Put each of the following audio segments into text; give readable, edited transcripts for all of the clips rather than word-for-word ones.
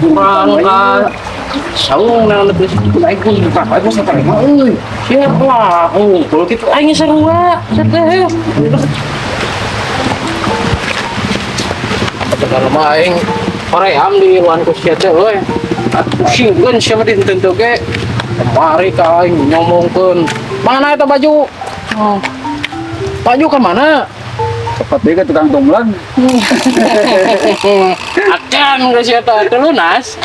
Kurang ka saung na terus. Aing pun buka, aing pun terima euy. Siap lah, oh, kalau gitu aing sarua, teh. Kalau mah aing hoream di luan ku sia teh euy. Pusingkeun sia mah dinten teh ge. Kemari ka aing nyomongkeun. Mana eta baju? Oh. Baju ke mana? Cepat deh ke tukang tumbleng. Akan ke sia teh teu lunas.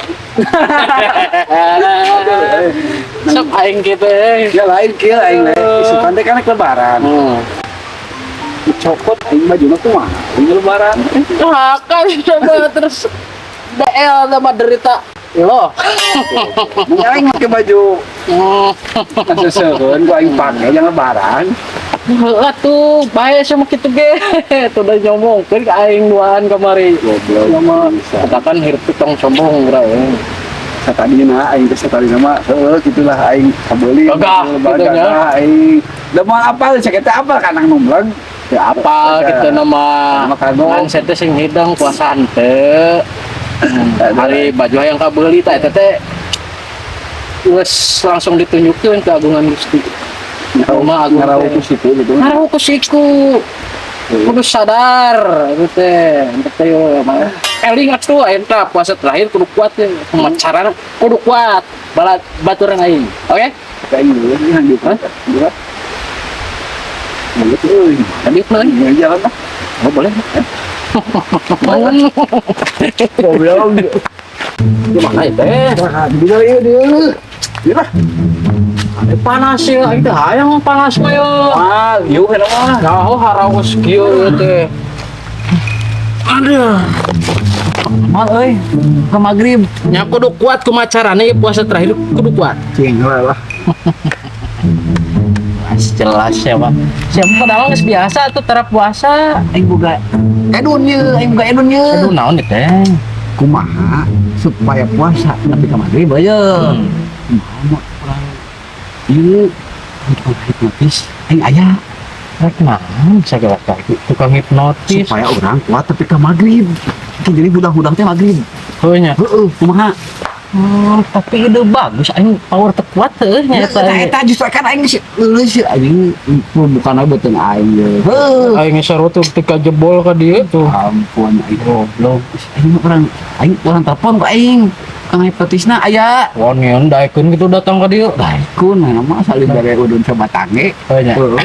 Sok aing kitu euy. Ya lain kieu aing teh. Isukan teh kan rek lebaran. Dicopot aing bajuna kumaha? Aing lebaran. Nah, kan coba terus DL sama derita lo. Mun aing make baju seuseuheun ku aing pake yang lebaran. Heeh tuh, bae sama kitu ge. Tuh udah nyomongkeun ka aing duaan kamari. Goblok. Sama Bisa. katakan hirup teh tong sombong bro. Satadina aing teh satadina mah heueuh gitulah aing kabeuli. Gagah, lebaran gitu nya. gagah aing. Da moal apal cek eta apal ka anak numleg. Ya apa gitu nama Nama kagok. ngan saya teh sing hidang puasa henteu. Hari baju yang kabeuli tah eta teh geus langsung ditunjukkeun keagungan Gusti. Rumah agung Ngarau teh. Ku situ gitu. Ngarau ku siku. Kudu sadar itu teh. Itu teh yo mah. Eling atuh eta puasa terakhir kudu kuat ya. Kumaha carana kudu kuat. Balat baturan aing. Oke? Kayak dulu ini yang di Hah? Dua. Mulut euy. Tadi mah. Ini jalan lah. Oh, boleh. Goblok. Gimana itu? Wah, di ieu dia. Ieu lah. Panas ya, itu hayang panas mah yo. Ah, liu eta mah. Nyaho harawas kieu ieu teh. Aduh. Mal euy, ke maghrib. Nya kudu kuat kumaha carana ieu puasa terakhir kudu kuat. Cing lah lah. Jelas, jelas ya, Pak. Siapa padahal geus biasa tuh tara puasa. Aing boga edun ye, aing boga edun ye. Aduh, naon ieu teh? Kumaha supaya puasa nepi ka maghrib aja. Kumaha mah urang ieu tukang hipnotis aing aya. Rek naon sagala kali tukang hipnotis. Supaya orang kuat tepi ka maghrib. Jadi hudang-hudang teh maghrib. Heuh nya. Heeh, kumaha? Tapi ide bagus aing power teu kuat heuh nya Eta eta. Eta justru kan aing sih leuleus sih aing bukan beuteung aing ye. Heuh. Aing sarua tuh ketika jebol ka dieu tuh. Ampun aing. Goblok. Aing mah urang aing urang telepon ku aing. Kang hipnotisna aya. Wah, ngeun daekeun gitu datang ka dieu. Daekun mana mah saling bere udun sabatang ge. Heuh nya. Heuh.